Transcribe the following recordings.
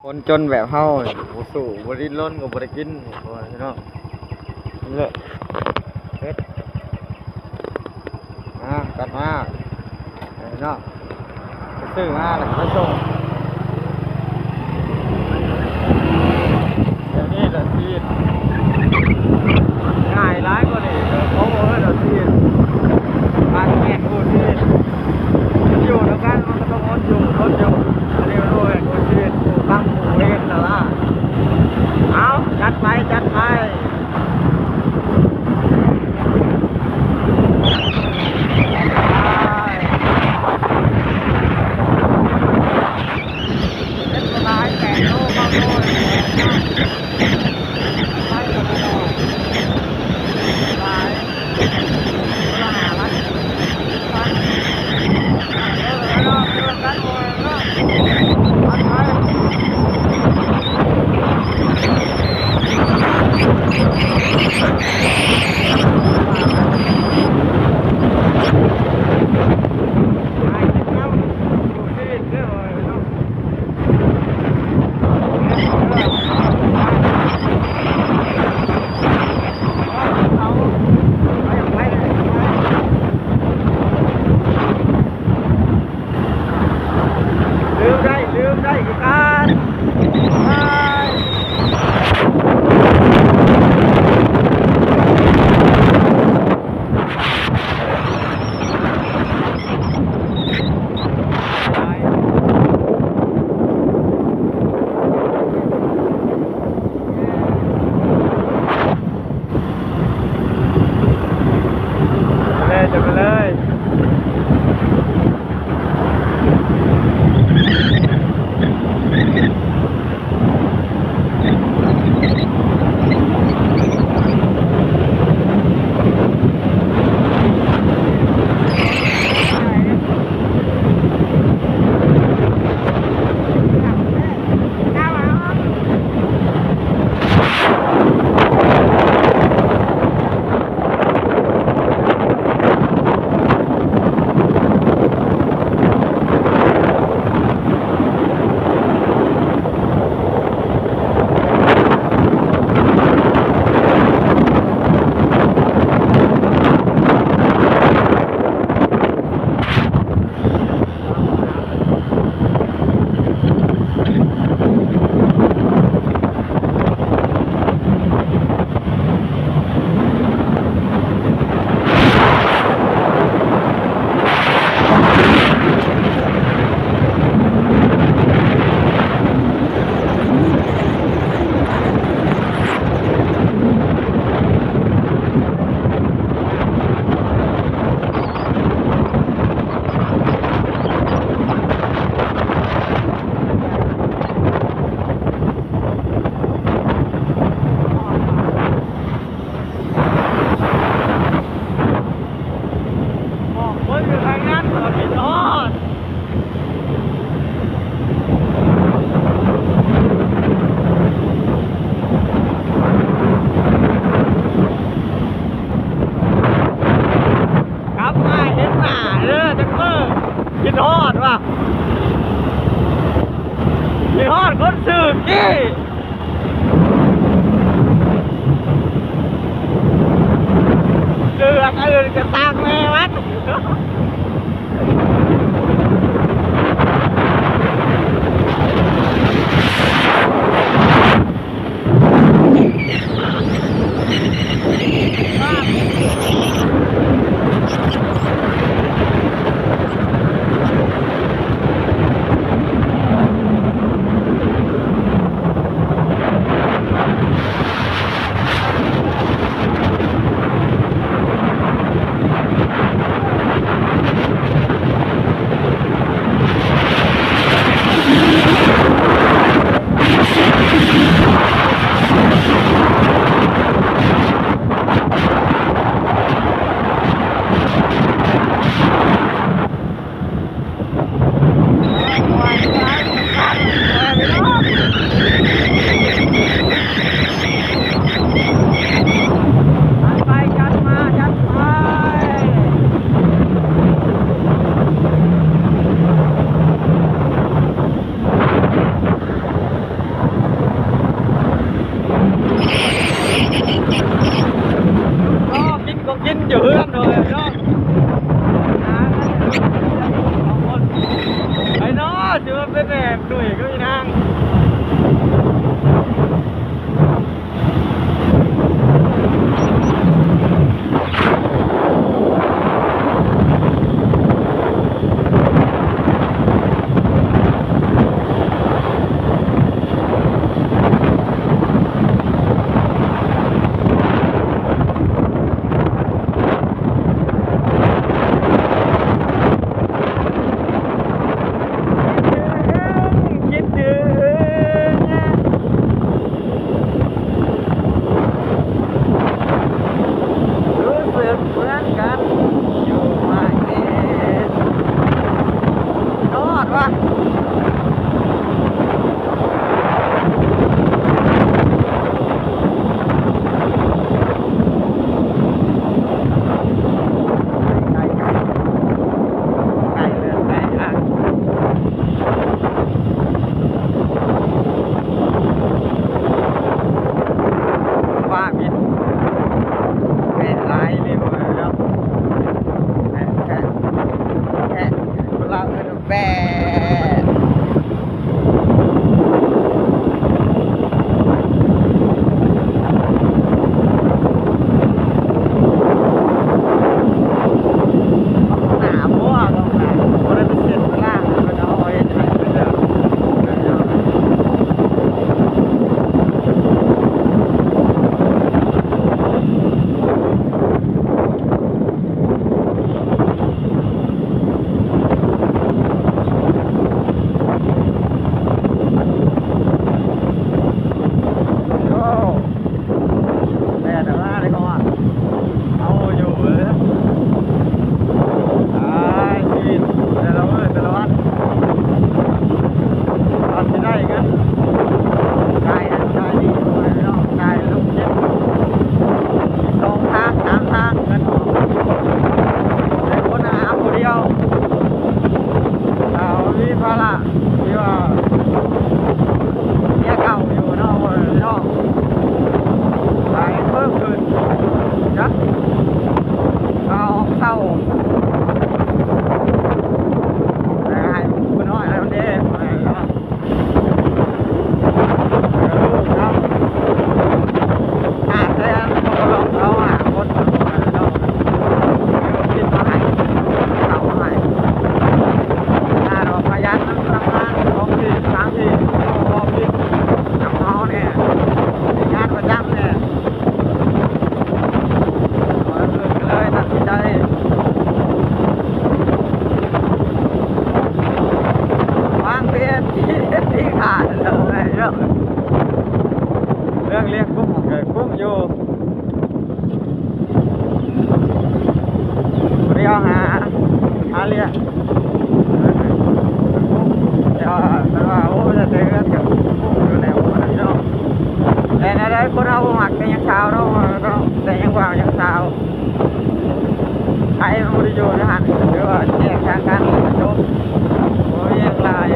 ຄົນຈົນແບບເຮົາ ບໍ່ສູ້ ບໍ່ດີ້ນລົນ ກໍບໍ່ໄດ້ກິນ ພີ່ນ້ອງ. ເລີກເຮັດ ມາ ຈັດມາ ພີ່ນ້ອງ. ໄປຊື້ມາແລ້ວກໍໄປສົ່ງ. ດຽວນີ້ລະຊີດ ງ່າຍຫຼາຍກວ່ານີ້ ເຂົາບໍ່ເອີ້ນວ່າຊີດ ບາງແຫ່ງຜູ້ຊີດ ຢູ່ນຳກັນມັນກໍຕ້ອງອົດຢູ່ທົນຢູ່. ອັນນີ້ມັນບໍ່ແມ່ນຜູ້ຊີດ ຜູ້ຟັງຜູ້ເຮັດແລ້ວລະ. ເອົາ ຈັດໄປ ຈັດໄປ. ລືມໄດ້ ລືມໄດ້ຄືກັນ. ເລີຍ ຈະໄປເລີຍ. ບອກຄົນຢູ່ທາງນັ້ນວ່າຄິດຮອດ. ກັບມາເຫັນໜ້າເດີຈັກມື້ ຄິດຮອດວ່າ ຄິດຮອດຄົນຊື່ກີ້. ເລືອດອື່ນກະຕ່າງແມ່ມັນ. ຄິດເຖິງ ຮູ້ສຶກເໝືອນກັນຢູ່ມາກເອງ ຮອດວະ. ຟ້າບິນ ແປະຫຼາຍເລີຍເນາະ ແປະ ແປະ ແປະ ຄົນລາວເອີ້ນວ່າແປະ. ໜ້າບໍ່ ຕ້ອງໜ້າ ບໍ່ໄດ້ໄປເຊັດເວລາ ເພິ່ນເອົາເຮັດໃຫ້ເພິ່ນເດີ. ໂອ້ ແດດມາເລີຍເນາະ ເອົາຢູ່ເວີ້ຍ ຕາຍ ຊີວິດແຕ່ລະມື້ແຕ່ລະວັນ ກວ່າຊິໄດ້ເງິນ ຂາຍຫັ້ນຂາຍນີ້ ພໍ່ແມ່ພີ່ນ້ອງ ຈ່າຍລູກເຈັບ ສອງທາງສາມທາງເງິນອອກ ແຕ່ຄົນຫາຜູ້ດຽວ ເຮົາມີພາລະທີ່ວ່າເມຍເກົ່າຢູ່ເນາະ ພໍ່ແມ່ພີ່ນ້ອງ ຫຼາຍເພີ່ມຂຶ້ນ ຈັກເອົາເຊົາ ແຕ່ໃຫ້ຜູ້ນ້ອຍນຳເດ້ ພໍ່ແມ່ພີ່ນ້ອງ. ລູກເນາະ ຫ້າແສນ ເຂົາກໍລອງເອົາຫ້າຄົນເນາະ ເອົາໃຫ້ ເອົາໃຫ້ ຖ້າວ່າຂະຫຍັນນຳທຳງານສອງທີ່ສາມທີ່ ກໍພໍກິນນຳເຮົາແດ່ ມີງານປະຈຳແດ່. ເລີຍຕັດສິນໃຈວາງແຜນທີ່ເດັດຂາດເລີຍເນາະ ເລື່ອງລ້ຽງກຸ້ງກໍກຸ້ງຢູ່ ບໍ່ໄດ້ເອົາຫາ ຫາລ້ຽງ ແຕ່ວ່າ ແຕ່ວ່າ ໂອ້ ແຕ່ເຮືອນກໍກຸ້ງຢູ່ແລ້ວເນາະ ແຕ່ແນວໃດຄົນເຮົາບໍ່ມັກແຕ່ຍັງສາວເນາະ ແຕ່ຍັງບ່າວຍັງສາວ ໃຜມັນບໍ່ໄດ້ຢູ່ໃນຫັ້ນ ຫຼືວ່າແຍກທາງກັນ ຈົບ ບໍ່ມີຫຍັງຫຼາຍ.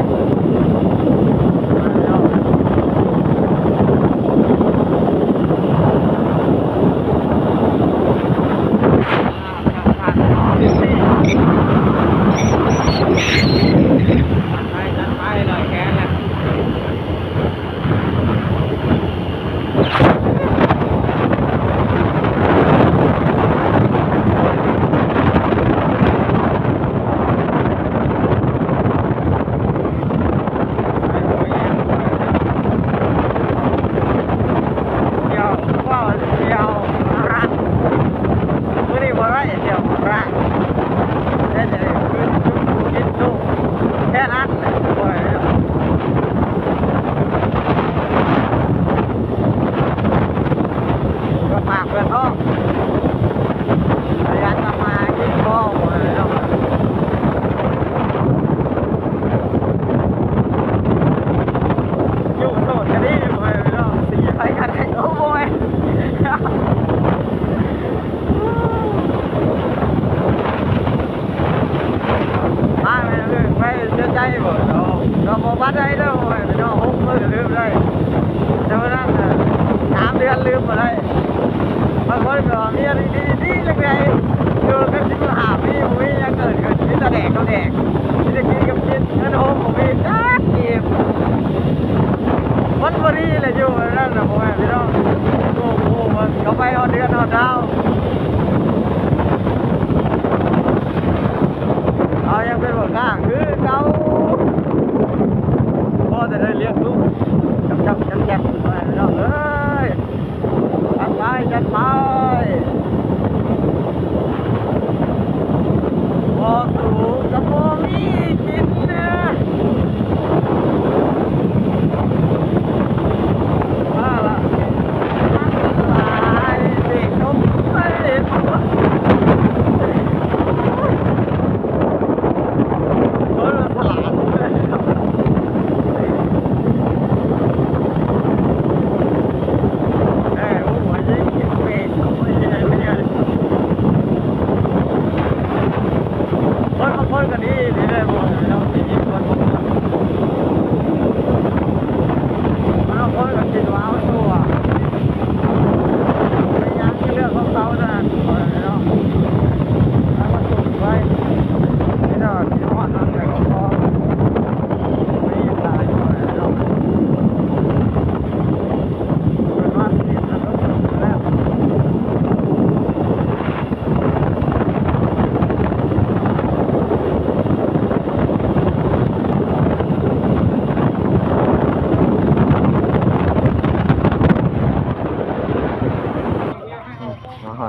ກໍຝາກເພື່ອນພ້ອມ ຂະຫຍັນທຳມາຫາກິນພ້ອມ ຢູ່ໂສດກໍດີ ພໍ່ແມ່ພີ່ນ້ອງ ສີໃຜກໍໄດ້ ໂອ້ຍ ມາແມ່ນເລື່ອງໄປເສຍໃຈບໍ່ເນາະ ກໍບໍ່ປານໃດເດີ ໂອ້ຍ ເນາະ ຫົກມື້ລືມໄດ້ ແຕ່ວ່ານັ້ນນະ ສາມເດືອນລືມບໍ່ໄດ້ ບາງຄົນກໍເມຍດີໆ ດີຈັກໃດ ຢູ່ກັນສິບຫ້າປີ ບໍ່ມີຫຍັງເກີດຂຶ້ນ ມີແຕ່ແດກກັບແດກ ມີແຕ່ກິນກັບກິນ ເງິນໂຮມບໍ່ມີຈັກກີບ.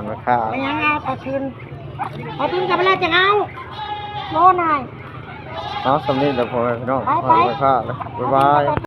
ແມ່ຄ້າ ແມ່ນຫຍັງ ເອົາປາທູນ ປາທູນກັບແລ້ວຈັ່ງເອົາ ໂລໜ້ອຍ ເອົາສ່ຳນີ້ແຫຼະ ພໍ່ແມ່ພີ່ນ້ອງ ໄປໆ ພໍ່ແມ່ຄ້າ ບາຍບາຍ.